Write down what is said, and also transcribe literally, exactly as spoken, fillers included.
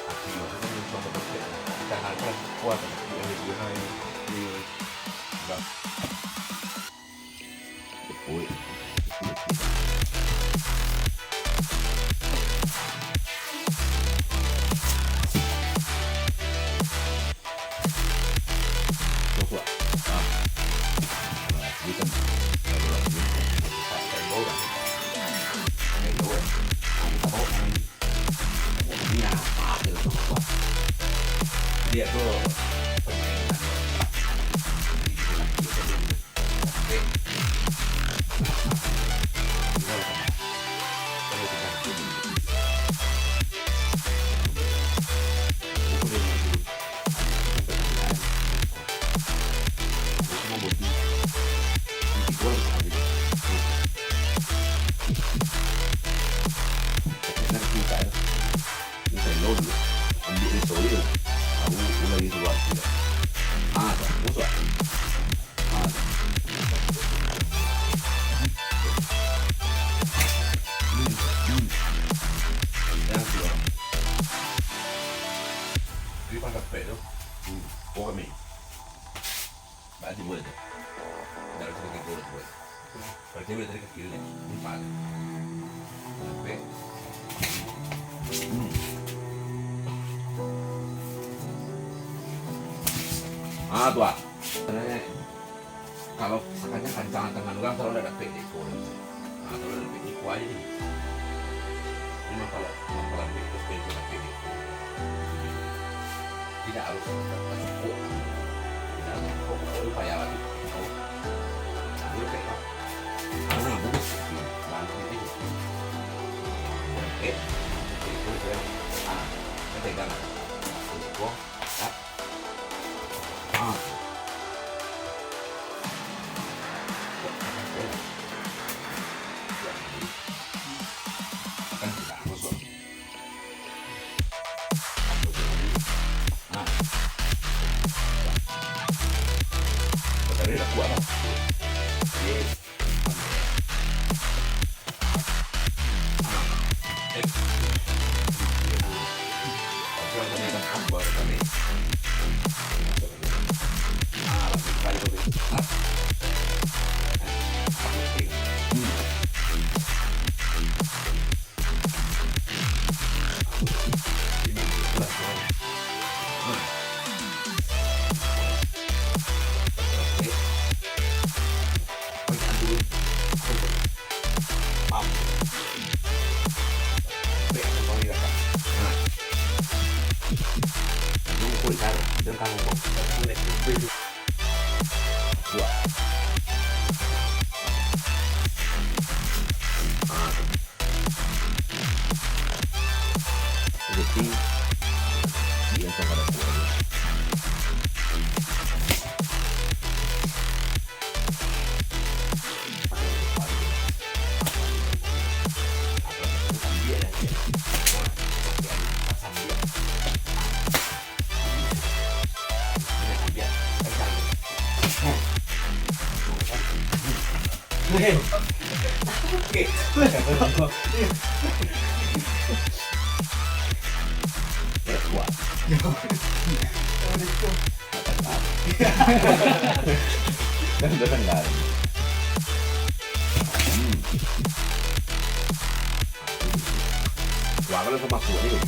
Api mah kan, yang cuma berpikir, kita akan kuat, tapi yang lebih high, ini, udah. Oi. Jadi pas dapek tu, hmm, oh kami. Bak tibo tu. Dak bisa kaki tibo tu. Kalau cewek tadi kaki ni, empat. Sampai. Hmm. Ah, tu ah. Kalau sakanya kancang tangan urang, kalau dak dapek dek iko. Ah, kalau dak dapek iko aja ni. Memang kalau, kalau dapek, terus dapek, dapek. Tidak harus masuk kok. Tidak harus masuk kok, itu payah lagi. Tahu? Nah, ini kayak apa? Karena bagus. Nah, ini. Oke. Oke, itu saya. Ah, saya pegang. Masuk kok. Ah. Kan tidak masuk. Nah. Tadi dah kuat lah. Yes. Jadi, di entong kada kuat. Kan udah dengar. Hmm. Wah, kalau sama aku ni.